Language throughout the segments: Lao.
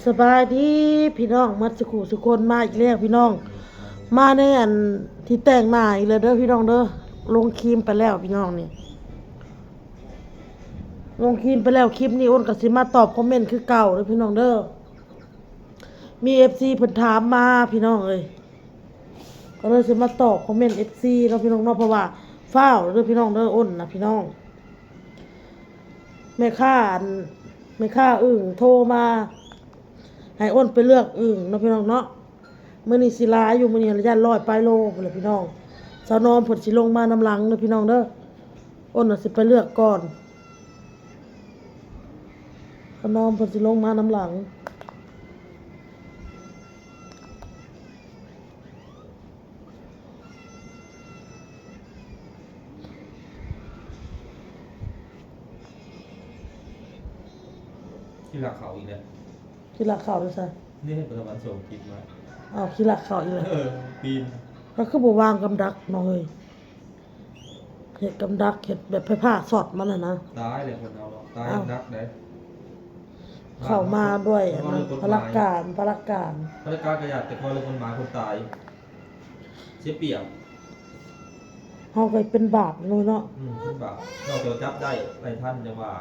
ສະບາຍດີພີ່ນ້ອງໝົດສູ່ຄູ່ສູ່ຄົນ ມາອີກແລ້ວພີ່ນ້ອງ ມາໃນອັນທີ່ແຕ່ງໜ້າອີກແລ້ວເດີພີ່ນ້ອງເດີ. ລົງຄຣີມໄປແລ້ວພີ່ນ້ອງນີ້ ລົງຄຣີມໄປແລ້ວ. ຄລິບນີ້ອ້ນກໍຊິມາຕອບຄອມເມັນຄືເກົ່າເດີພີ່ນ້ອງເດີ. ມີເອັຟຊີເພິ່ນຖາມມາພີ່ນ້ອງເອີຍ ກໍເລີຍຊິມາຕອບຄອມເມັນເອັຟຊີເນາະພີ່ນ້ອງເນາະ ເພາະວ່າຟ້າວເດີພີ່ນ້ອງເດີ. ອ້ນນະພີ່ນ້ອງ ແມ່ຄ້າອັນ ແມ່ຄ້າອຶ່ງໂທມາໃຫ້ອ້ນໄປເລືອກອຶ່ງເນາະພີ່ນ້ອງເນາະ. ມື້ນີ້ຊິຫຼາຍຢູ່ ມື້ນີ້ຢ້ານຮ້ອຍປາຍໂລພຸ້ນແຫຼະພີ່ນ້ອງ. ສາວນອມເພິ່ນຊິລົງມານຳຫຼັງເດີພີ່ນ້ອງເດີ. ອ້ນນະຊິໄປເລືອກກ່ອນ ສາວນອມເພິ່ນຊິລົງມານຳຫຼັງ. ກິນລາບເຂົ້າອີກແລ້ວ ກິນລາບເຂົ້າເດີຊະ. ນີ້ເຫັນປະຈຳວັນສົ່ງຄລິບມາ ເອົາກິນລາບເຂົ້າອີກແລ້ວ. ເອີ ປີນ ກໍຄືບໍ່ວາງກຳດັກເນາະເຮີ້ຍ. ເຮັດກຳດັກ ເຮັດແບບໄຟຟ້າຊັອດມັນຫັ້ນນະ. ຕາຍແລ້ວຄົນເຮົາເນາະ ຕາຍ ເອົ້າ ໜັກເດ້. ເຂົ້າມາດ້ວຍອັນນັ້ນ ພະລັກການ ພະລັກການ ພະລັກການກໍຢ່າ ແຕ່ກ່ອນເລື່ອງກົດໝາຍຄົນຕາຍເສຍປຽບ. ເຮົາກໍເປັນບາບເນາະ ເນາະ. ອືມ ເປັນບາບ ນອກຈາກຈັບໄດ້ ໄລ່ທັນ ຈັ່ງວ່າ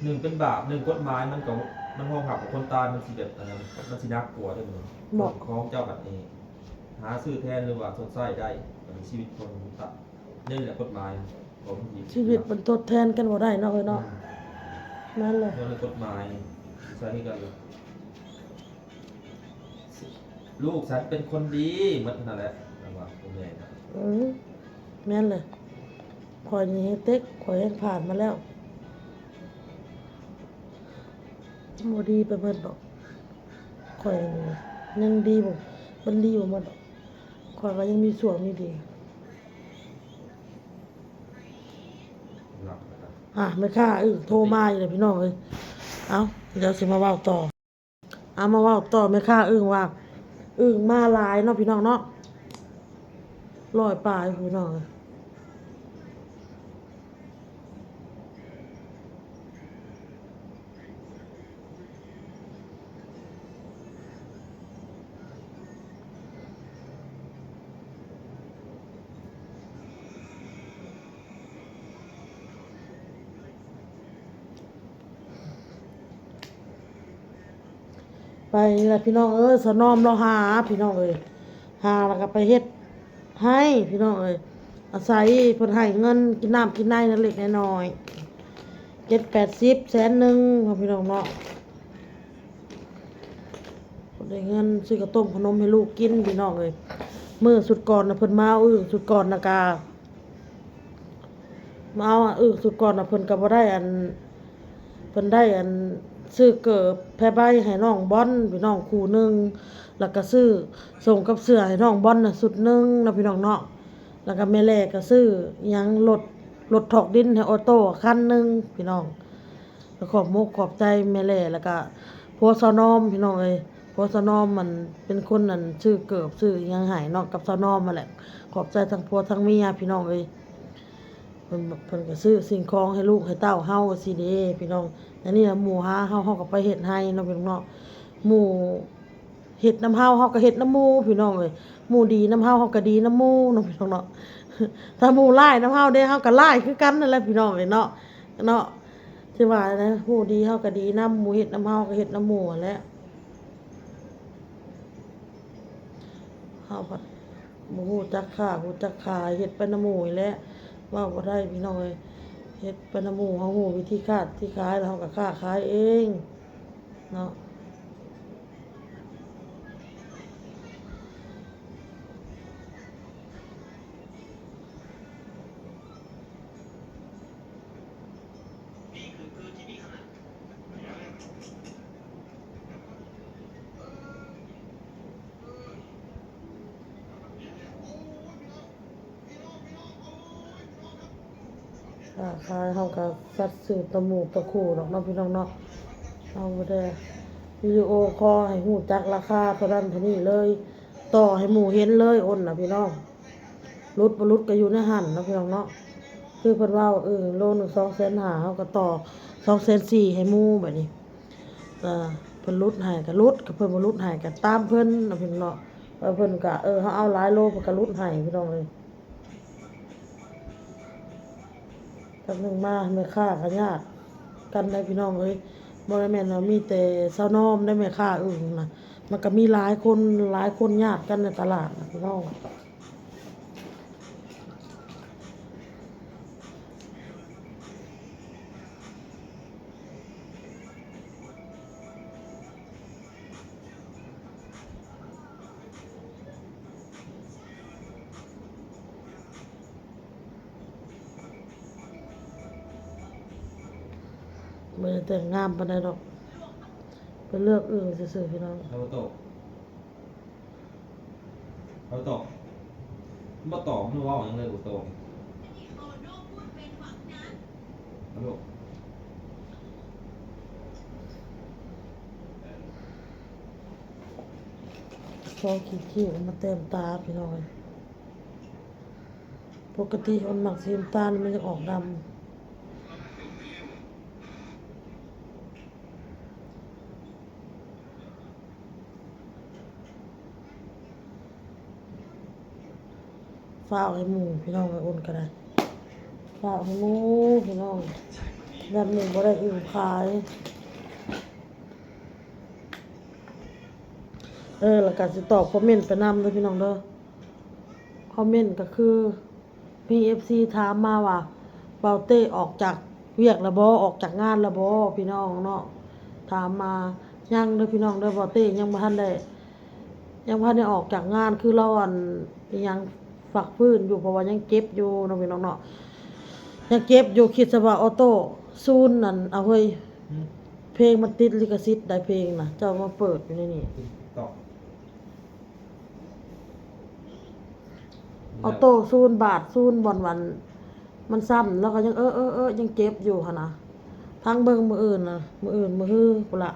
ໜຶ່ງເປັນບາບ ໜຶ່ງກົດໝາຍມັນກໍ ມັນຮອງຮັບວ່າຄົນຕາຍມັນຊິແບບອັນນັ້ນ ມັນຊິໜັກກວ່າເດ້. ບໍ່ ຂອງເຈົ້າບັດນີ້ຫາຊື້ແທນ ຫຼືວ່າຊົດໃຊ້ໄດ້ ບັດນີ້ຊີວິດຄົນຕາຍ ນີ້ແຫຼະກົດໝາຍຂອງຊີວິດ ຊີວິດມັນທົດແທນກັນບໍ່ໄດ້ເນາະເອີຍເນາະ. ອືມ ນັ້ນແຫຼະ ເລື່ອງກົດໝາຍໃຊ້ຄືກັນ. ລູກສັນເປັນຄົນດີໝົດນັ້ນແຫຼະ ແມ່ນບໍ່? ເອີ ແມ່ນແຫຼະ ຂ້ອຍນີ້ເຮັດເຕັກ ຂ້ອຍແຮ່ງຜ່ານມາແລ້ວ ບໍ່ດີໄປເບິດດອກ. ຂ້ອຍຍັງດີບໍ່ ມັນດີບໍ່ໝົດດອກ ຂ້ອຍວ່າຍັງມີສ່ວນມີດີ. ອ່າ ແມ່ຄ້າອຶ່ງໂທມາອີກແລ້ວພີ່ນ້ອງເອີຍ. ເອົ້າ ດຽວຊິມາເວົ້າຕໍ່ ເອົາມາເວົ້າຕໍ່ແມ່ຄ້າອຶ່ງວ່າ ອຶ່ງມາຫຼາຍເນາະພີ່ນ້ອງເນາະ ຮ້ອຍປາຍພີ່ນ້ອງເອີຍ. ໄປລະພີ່ນ້ອງເອີຍ ສາວນອມລາວຫາພີ່ນ້ອງເອີຍ ຫາແລ້ວກໍໄປເຮັດໃຫ້ພີ່ນ້ອງເອີຍ. ອາໄສເພິ່ນໃຫ້ເງິນກິນນ້ຳກິນໃນເລັກໆນ້ອຍໆ ເຈັດແປດສິບ ແສນໜຶ່ງເນາະພີ່ນ້ອງເນາະ. ໄດ້ເງິນຊື້ເຂົ້າຕົ້ມເຂົ້າໜົມໃຫ້ລູກກິນພີ່ນ້ອງເອີຍ. ມື້ສຸດກ່ອນນະເພິ່ນມາເອົາອຶ່ງ ສຸດກ່ອນນະກະມາເອົາອຶ່ງ ສຸດກ່ອນນະເພິ່ນກະບໍ່ໄດ້ອັນ ເພິ່ນໄດ້ອັນຊື້ເກີບແພໃບໃຫ້ນ້ອງບອນພີ່ນ້ອງຄູ່ໜຶ່ງ ແລ້ວກະຊື້ສົ້ງກັບເສື້ອໃຫ້ນ້ອງບອນນະຊຸດໜຶ່ງເນາະພີ່ນ້ອງເນາະ. ແລ້ວກະແມ່ແຫຼກະຊື້ອີ່ຫຍັງ ລົດ ລົດຖອກດິນໃຫ້ອອໂຕ້ຄັນໜຶ່ງພີ່ນ້ອງ. ກໍຂອບມຸກຂອບໃຈແມ່ແຫຼ ແລ້ວກະຜົວສາວນອມພີ່ນ້ອງເອີຍ. ຜົວສາວນອມມັນເປັນຄົນອັນຊື້ເກີບຊື້ອີ່ຫຍັງໃຫ້ເນາະ ກັບສາວນອມຫັ້ນແຫຼະ. ຂອບໃຈທັງຜົວທັງເມຍພີ່ນ້ອງເອີຍ. ເພິ່ນ ເພິ່ນກໍຊື້ສິ່ງຂອງໃຫ້ລູກໃຫ້ເຕົ້າເຮົາຊີ້ເດ້ພີ່ນ້ອງ. ອັນນີ້ລະໝູ່ຫາເຮົາ ເຮົາກໍໄປເຮັດໃຫ້ເນາະພີ່ນ້ອງເນາະ. ໝູ່ ເຮັດນຳເຮົາ ເຮົາກໍເຮັດນຳໝູ່ພີ່ນ້ອງເອີຍ. ໝູ່ດີນຳເຮົາ ເຮົາກໍດີນຳໝູ່ເນາະພີ່ນ້ອງເນາະ. ຖ້າໝູ່ຮ້າຍນຳເຮົາເດ້ ເຮົາກໍຮ້າຍຄືກັນນັ້ນແຫຼະພີ່ນ້ອງເອີຍເນາະ ເນາະ. ຊິວ່າແນວໃດ ໝູ່ດີເຮົາກໍດີນຳ ໝູ່ເຮັດນຳເຮົາກໍເຮັດນຳໝູ່ຫັ້ນແຫຼະ. ເຮົາພັດບໍ່ຮູ້ຈັກຄ້າຮູ້ຈັກຂາຍ ເຮັດໄປນຳໝູ່ນີ້ແຫຼະ. ເວົ້າບໍ່ໄດ້ພີ່ນ້ອງເອີຍ ເຮັດໄປນຳໝູ່ ເຮົາຮູ້ວິທີຄ້າທີ່ຂາຍ ແລ້ວເຮົາກໍຄ້າຂາຍເອງເນາະ. ຄ້າຂາຍເຮົາກໍສັດຊື່ຕະໝູຕະຄູ່ດອກເນາະພີ່ນ້ອງເນາະ. ເຮົາບໍ່ໄດ້ວິດີໂອຄໍໃຫ້ຮູ້ຈັກລາຄາເທົ່ານັ້ນເທົ່ານີ້ເລີຍ ຕໍ່ໃຫ້ໝູ່ເຫັນເລີຍ ໂອນນະພີ່ນ້ອງ. ຫຼຸດບໍ່ຫຼຸດກໍຢູ່ໃນຫັ້ນເນາະພີ່ນ້ອງເນາະ. ຄືເພິ່ນເວົ້າ ເອີ ໂລໜຶ່ງສອງແສນຫ້າ ເຮົາກໍຕໍ່ສອງແສນສີ່ໃຫ້ໝູ່ບາດນີ້. ເພິ່ນຫຼຸດໃຫ້ກະຫຼຸດ ກະເພິ່ນບໍ່ຫຼຸດໃຫ້ກະຕາມເພິ່ນເນາະ ເພິ່ນເນາະ ເອີ ເພິ່ນກະ ເອີ ເຮົາເອົາຫຼາຍໂລເພິ່ນກະຫຼຸດໃຫ້ ພີ່ນ້ອງເອີຍ. ແປັບໜຶ່ງມາແມ່ຄ້າກະຍາດກັນໄດ໋ ພີ່ນ້ອງເອີຍ ບໍ່ໄດ້ແມ່ນວ່າມີແຕ່ຊາວນອມໄດ໋ ແມ່ຄ້າອຶ່ງນະ ມັນກະມີຫຼາຍຄົນ ຫຼາຍຄົນຍາດກັນໃນຕະຫຼາດນະ ພີ່ນ້ອງ. ບໍ່ໄດ້ແຕ່ງງາມປານໃດດອກ ໄປເລືອກອຶ່ງຊື່ໆ ພີ່ນ້ອງ. ເຂົາຕອບ ບໍ່ຕອບ ມັນເວົ້າຫຍັງເລີຍ ບໍ່ຕອບ ຊອກຂີດຄິ້ວມາແຕ້ມຕາ ພີ່ນ້ອງເອີຍ. ປົກກະຕິມັນມັກສີນ້ຳຕານ ມັນຢາກອອກດຳ. ຟ້າວໃຫ້ໝູ່ ພີ່ນ້ອງເອີຍ ໂອນກະໄດ້ ຟ້າວໃຫ້ໝູ່ ພີ່ນ້ອງ ແບບນີ້ບໍ່ໄດ້ອີ່ຫຍັງຂາຍ. ເອີ ແລ້ວກະຊິຕອບຄອມເມັນໄປນຳເດີ ພີ່ນ້ອງເດີ ຄອມເມັນກະຄື ມີເອັຟຊີຖາມມາວ່າ ບ່າວເຕ້ອອກຈາກວຽກແລ້ວບໍ່ ອອກຈາກງານແລ້ວບໍ່ ພີ່ນ້ອງເນາະ ຖາມມາ. ຍັງເດີພີ່ນ້ອງເດີ ບ່າວເຕ້ຍັງບໍ່ທັນໄດ້ ຍັງບໍ່ທັນໄດ້ອອກຈາກງານ ຄືລາວ ອັນ ອີ່ຫຍັງ ພັກຟື້ນຢູ່ ເພາະວ່າຍັງເຈັບຢູ່ເນາະ ພີ່ນ້ອງເນາະ ຍັງເຈັບຢູ່. ຄິດຊະວ່າອໍໂຕ້ຊູນນັ້ນ ເອົາເຮີ້ຍ ເພງມັນຕິດລິຂະສິດໄດ໋ ເພງນະ ເຈົ້າມາເປີດຢູ່ໃນນີ້. ອໍໂຕ້ສູນບາດ ສູນບ່ອນວັນ ມັນຊ້ຳ ແລ້ວກໍຍັງ ເອີ ເອີ ເອີ ຍັງເຈັບຢູ່ຫັ້ນນະ. ພັງເບິ່ງມື້ອື່ນນະ ມື້ອື່ນ ມື້ຮືພຸ້ນລະ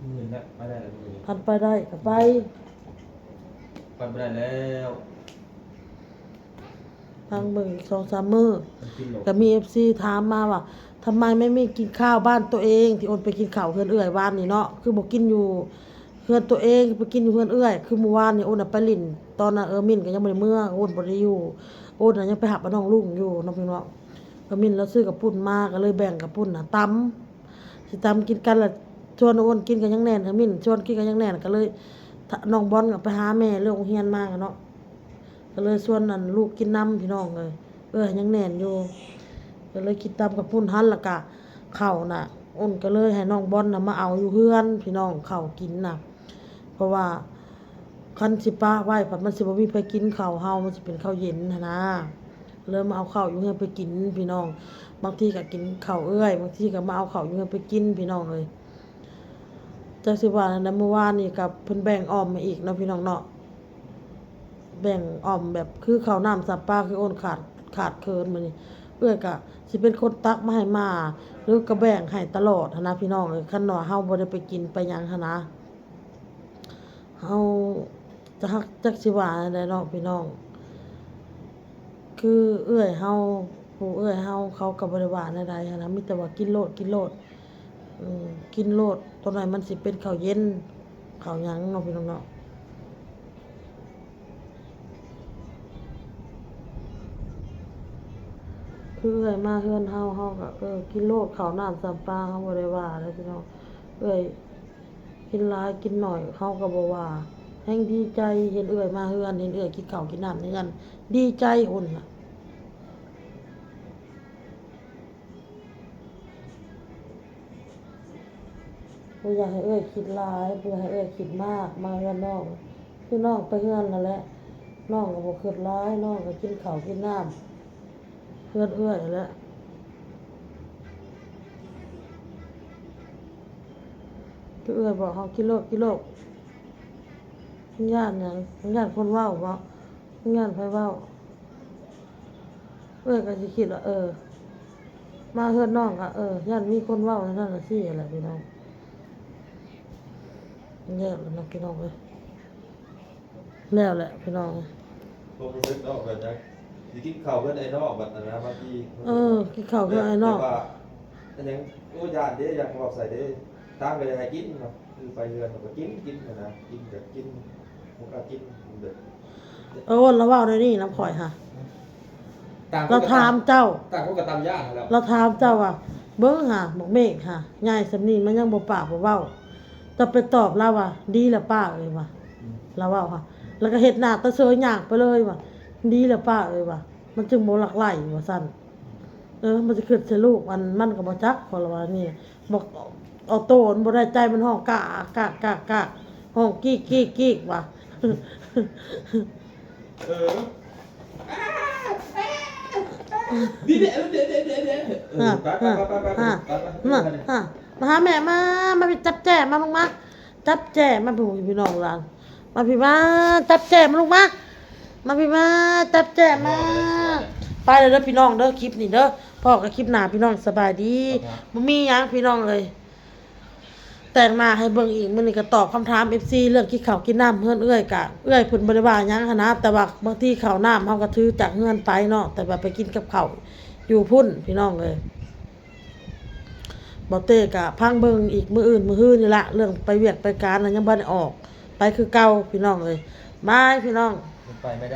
ມື້ອື່ນລະ ໄປໄດ້ລະມື້ອື່ນ ຄັນໄປໄດ້ກໍໄປ ໄປບໍ່ໄດ້ແລ້ວ. ພັງເບິ່ງອີກສອງສາມມື້ ກໍມີເອັຟຊີຖາມມາວ່າ ທຳໄມໄມ່ໄປກິນຂ້າວບ້ານຕົວເອງ ທີ່ໂອນໄປກິນເຂົ້າເຮືອນເອື້ອຍວານນີ້ເນາະ ຄືບໍ່ກິນຢູ່ ເຮືອນຕົວເອງ ໄປກິນຢູ່ເຮືອນເອື້ອຍ ຄືມື້ວານນີ້ໂອນນະໄປຫຼິ້ນ ຕອນນັ້ນເອີມິນກໍຍັງບໍ່ໄດ້ເມືອ ໂອນບໍ່ໄດ້ຢູ່ ໂອນນະຍັງໄປຮັບນ້ອງລຸງຢູ່ເນາະ ພີ່ນ້ອງເນາະ. ເອີມິນລາວຊື້ເຂົ້າປຸ້ນມາ ກໍເລີຍແບ່ງເຂົ້າປຸ້ນນະຕຳ ຊິຕຳກິນກັນລະ ຊວນໂອນກິນກໍຍັງແໜ້ນ ເອີມິນຊວນກິນກໍຍັງແໜ້ນ ກໍເລີຍ ນ້ອງບອນກໍໄປຫາແມ່ເລີກໂຮງຮຽນມາເນາະ ກໍເລີຍຊວນອັນລູກກິນນຳ ພີ່ນ້ອງເອີຍ ເອີ ຍັງແໜ້ນຢູ່ ກໍເລີຍກິນຕຳເຂົ້າປຸ້ນຫັ້ນ ແລ້ວກະເຂົ້ານະ ໂອນກໍເລີຍໃຫ້ນ້ອງບອນນະມາເອົາຢູ່ເຮືອນ ພີ່ນ້ອງ ເຂົ້າກິນນະ ເພາະວ່າຄັນຊິປະໄວ້ພັດມັນຊິບໍ່ມີໃຜກິນເຂົ້າເຮົາ ມັນຊິເປັນເຂົ້າເຢັນຫັ້ນນາ ເລີຍມາເອົາເຂົ້າຢູ່ເຮືອນໄປກິນ ພີ່ນ້ອງ. ບາງທີກໍກິນເຂົ້າເອື້ອຍ ບາງທີກໍມາເອົາເຂົ້າຢູ່ເຮືອນໄປກິນ ພີ່ນ້ອງເອີຍ. ຈັກຊິວ່າແນວໃດ ມື້ວານນີ້ກໍເພິ່ນແບ່ງອ່ອມມາອີກເນາະ ພີ່ນ້ອງເນາະ ແບ່ງອ່ອມແບບຄືເຂົ້ານ້ຳສຳປາ ຄືໂອນຂາດ ຂາດເຂີນມື້ນີ້ ເອື້ອຍກະຊິເປັນຄົນຕັກມາໃຫ້ໝາ ຫຼືກະແບ່ງໃຫ້ຕະຫຼອດຫັ້ນນະ ພີ່ນ້ອງເອີຍ. ຄັນວ່າເຮົາບໍ່ໄດ້ໄປກິນໄປຫຍັງຫັ້ນນະ ເຮົາ ຈັກ ຈັກຊິວ່າແນວໃດເນາະ ພີ່ນ້ອງ ຄືເອື້ອຍເຮົາ ຜູ້ເອື້ອຍເຮົາ ເຂົາກໍບໍ່ໄດ້ວ່າແນວໃດຫັ້ນນະ ມີແຕ່ວ່າກິນໂລດ ກິນໂລດ ເອີ ກິນໂລດ ຕົວໃດມັນຊິເປັນເຂົ້າເຢັນ ເຂົ້າຫຍັງເນາະ ພີ່ນ້ອງເນາະ. ຄືເອື້ອຍມາເຮືອນເຮົາ ເຮົາກໍ ເອີ ກິນໂລດ ເຂົ້ານ້ຳສຳປາ ເຮົາບໍ່ໄດ້ວ່າເດ້ພີ່ນ້ອງ. ເອື້ອຍ ກິນຫຼາຍກິນໜ້ອຍເຮົາກໍບໍ່ວ່າ ແຮ່ງດີໃຈ ເຫັນເອື້ອຍມາເຮືອນ ເຫັນເອື້ອຍກິນເຂົ້າກິນນ້ຳໃນເຮືອນ ດີໃຈພຸ້ນນະ. ບໍ່ຢາກໃຫ້ເອື້ອຍຄິດຫຼາຍ ບໍ່ຢາກໃຫ້ເອື້ອຍຄິດມາກ ມາເຮືອນນ້ອງ ຄືນ້ອງໄປເຮືອນຫັ້ນແຫຼະ ນ້ອງກໍບໍ່ຄິດຫຼາຍ ນ້ອງກໍກິນເຂົ້າກິນນ້ຳ ເຮືອນເອື້ອຍຫັ້ນແຫຼະ. ຄືເອື້ອຍບອກເຮົາ ກິນໂລດ ກິນໂລດ ຢ້ານຫຍັງ? ຢ້ານຄົນເວົ້າບໍ? ຢ້ານໃຜເວົ້າ? ເອື້ອຍກໍຊິຄິດວ່າ ເອີ ມາເຮືອນນ້ອງກໍ ເອີ ຢ້ານມີຄົນເວົ້າ ນັ້ນນະ ຊີ້ແຫຼະພີ່ນ້ອງ. ແລ້ວແຫຼະເນາະ ພີ່ນ້ອງເອີຍ ແລ້ວແຫຼະພີ່ນ້ອງ. ຄວາມຮູ້ສຶກເນາະ ເພິ່ນຈະຊິກິນເຂົ້າເຮືອນອ້າຍນ້ອງບັດນັ້ນນະ ບາງທີ ເອີ ກິນເຂົ້າເຮືອນອ້າຍນ້ອງ ແບບວ່າອັນຫຍັງ ໂອ້ ຢ້ານເດ້ ຢ້ານເວົ້າໃສ່ເດ້. ຕາມໄປໃຫ້ກິນເນາະ ຄືໄປເຮືອນກໍກິນ ກິນຫັ້ນນະ ກິນກໍກິນ ບໍ່ກ້າກິນແບບ ເອີ ລາວເວົ້າແນວນີ້ນຳຂ້ອຍຫາ ຕ່າງ ລາວຖາມເຈົ້າ ຕ່າງຄົນກໍຕາມຍາຫັ້ນແຫຼະ ລາວຖາມເຈົ້າວ່າ ເບິ່ງຫາ ບັກເມກຫາ ໃຫຍ່ສ່ຳນີ້ມັນຍັງບໍ່ປາກບໍ່ເວົ້າ ເຈົ້າໄປຕອບລາວວ່າ ດີແລ້ວປ້າເອີຍວ່າ ລາວເວົ້າຫາ ລາວກໍເຮັດໜ້າຕາເຊີຍຍ່າງໄປເລີຍວ່າ ດີແລ້ວປ້າເອີຍວ່າ ມັນຈຶ່ງບໍ່ລັກໄຫຼວ່າຊັ້ນ ເອີ ມັນຊິຄິດໃສ່ລູກ ອັນມັນກໍບໍ່ຈັກ ຂ້ອຍລະວ່ານີ້ ບັກອອໂຕ້ມັນບໍ່ໄດ້ໃຈ ມັນຮ້ອງກາກກາກກາກກາກ ຮ້ອງກີກກີກກີກວ່າ ເອີ ດີເດ້ ເອີ ເດ້ ເດ້ ເດ້ ເອີ ໄປ ໄປ ໄປ ໄປ ໄປ ໄປ ມາ ມາຫາແມ່ມາ ມາພີ່ ຈັບແຈ້ມາ ລົງມາ ຈັບແຈ້ມາ ພີ່ ພີ່ນ້ອງຫຼານ ມາພີ່ມາ ຈັບແຈ້ມາ ລົງມາ ມາພີ່ມາ ຈັບແຈ້ມາ ໄປແລ້ວເດີພີ່ນ້ອງເດີ ຄລິບນີ້ເດີ ພໍ້ກັນຄລິບໜ້າພີ່ນ້ອງ ສະບາຍດີ ບໍ່ມີຫຍັງພີ່ນ້ອງເອີຍ ແຕ່ງໜ້າໃຫ້ເບິ່ງອີກ ມື້ນີ້ກໍຕອບຄຳຖາມເອັຟຊີເລື່ອງກິນເຂົ້າກິນນ້ຳເຮືອນເອື້ອຍ ກະເອື້ອຍເພິ່ນບໍ່ໄດ້ວ່າຫຍັງຫັ້ນນະ ແຕ່ວ່າບາງທີເຂົ້ານ້ຳເຮົາກໍຖືຈາກເຮືອນໄປເນາະ ແຕ່ວ່າໄປກິນກັບເຂົ້າຢູ່ພຸ້ນພີ່ນ້ອງເອີຍ ບໍ່ເຕ້ກະຟັງເບິ່ງອີກມື້ອື່ນມື້ຮືນີ້ລະ ເລື່ອງໄປວຽກໄປການນະ ຍັງບໍ່ໄດ້ອອກ ໄປຄືເກົ່າພີ່ນ້ອງເອີຍ ບາຍພີ່ນ້ອງ ໄປໄດ້